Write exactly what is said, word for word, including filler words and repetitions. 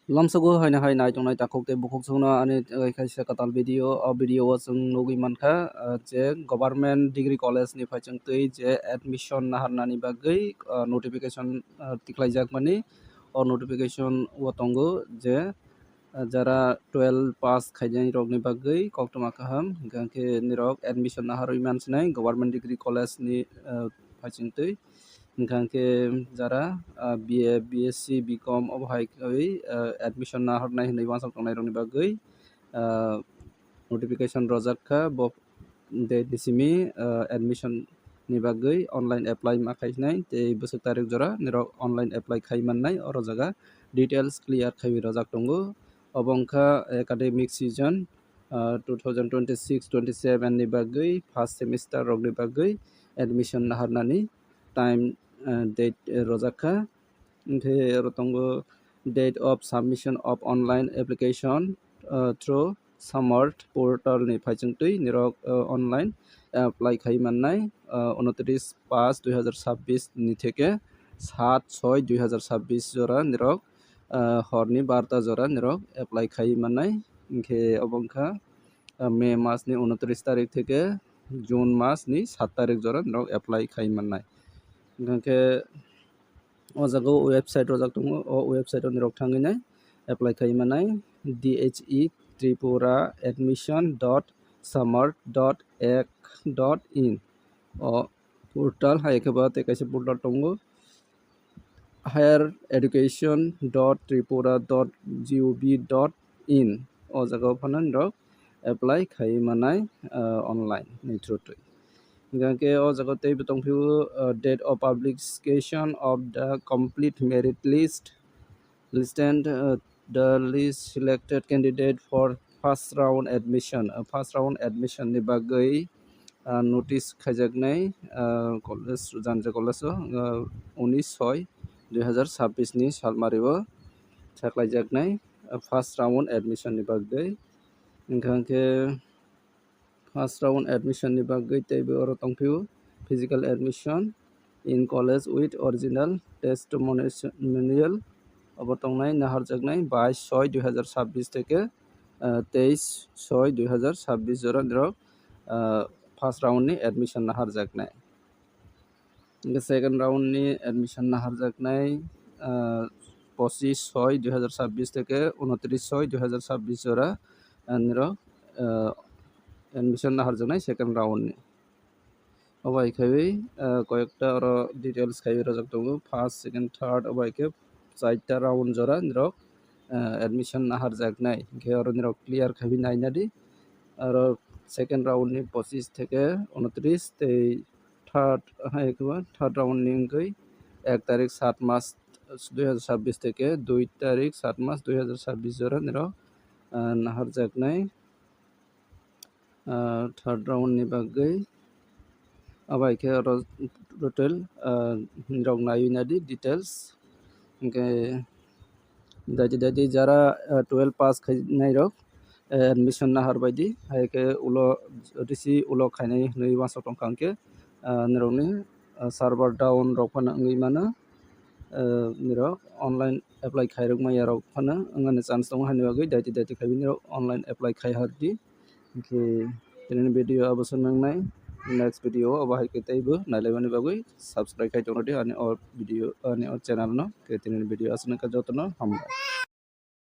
Lamsogo haino hai nai tongnai takhuk tei bukhuk songno ani, eh, kaisa kwtal video. O video o chwng nugwi mankha, eh, je Government Degree College ni phaisingtwi je admission naharnani bagwi, eh, notification, eh, tikhlaijakmani. O notification o tongo je, eh, jara twelve pass khainai rokni bagwi koktwma kaham, hwnkhe nirok admission naharwi mansinai Government Degree College ni, eh, phaisingtwi. Hwnkha khe jara, ah, B A, B S C, B Com obo hai khe, ah, admission naharnai hinwi uansuk tongnai rokni bagwi, ah, notification rojak kha. Bo date ni simi, ah, admission ni bagwi online apply ma khainai tei bwswk tarik jora nirok online apply khai mannai oro jaga details clear khaiwi rojak tongo. Obo wngkha academic season, ah, two thousand twenty-six twenty-seven ni bagwi first semester rokni bagwi admission naharnani time, eh, date, eh, rojak kha. Hwnkhe oro tongo date of submission of online application, eh, through Samarth portal ni phaisingtwi nirok, eh, online apply khai mannai, eh, unotris paanch dui hazar sabbish ni theke saat soi dui hazar sabbish jora nirok, eh, horni barta jora nirok apply khai mannai. Hwnkhe obo wngkha, eh, May mas ni unotris tarik theke June mas ni saat tarik jora nirok apply khai mannai. Hwnkhe o jaga o website rojak tongo, o website o nirok thangwi nai apply khai mannai, D H E Tripura admission dot samarth dot ac dot in. O portal hai khe ba tei kaisa portal tongo, higher education dot tripura dot gov dot in. O jaga o phano nirok apply khai mannai, ah, online ni through twi. Hwnkhe o jaga tei bo tongphio, ah, date of publication of the complete merit list, listed, ah, the list selected candidate for first round admission. Ah, first round admission ni bagwi, ah, notice khaijaknai, ah, college, Janja College o, ah, unis soi dui hazar sabbish ni salmari o saklaijaknai, ah, first round admission ni bagwi. Hwnkha khe first round admission ni bagwi teibo oro tongphio physical admission in college with original testimonial obo tongnai naharjaknai bais soi dui hazar sabbish theke, ah, teis soi dui hazar sabbish jora nirok, ah, first round ni admission naharjaknai. Hwnkhe second round ni admission naharjaknai, ah, pochis soi dui hazar sabbish theke unotris soi dui hazar sabbish jora, ah, nirok, ah, admission naharjaknai second round ni. Obo hai khaiwi, ah, koyekta oro details khaiwi rojak tongo, first, second, third, obo hai khe chaita round jora nirok, ah, admission naharjaknai. Hwnkhe oro nirok clear khaiwi naina di. Aro second round ni pochis theke unotris tei third, hai khe ba third round ni wngwi ek tarik saat mas dui hazar sabbish theke dui tarik saat mas dui hazar sabbish jora nirok, ah, naharjaknai, ah, third round ni bagwi. Abo hai khe oro total, ah, nirok naiwi nadi details. Hwnkhe daiti daiti jara, ah, twelve pass khainai rok, eh, admission nahar baidi hai khe ulo risi ulo khainai hinwi uansuk tongkha hwnkhe, ah, nirokni, ah, server down rok phano wngwi mano, ah, nirok online apply khairok maya rok phano wngmani chance tongo, haini bagwi daiti daiti khaiwi nirok online apply khai hardi. Hwnkhe tinini video abo se nangnai, next video o obo hai khe teibo nailaimani bagwi subscribe khai tongdi ani o video, ani o channel no. Khe tinini video aswk nangkha, jotono hambai.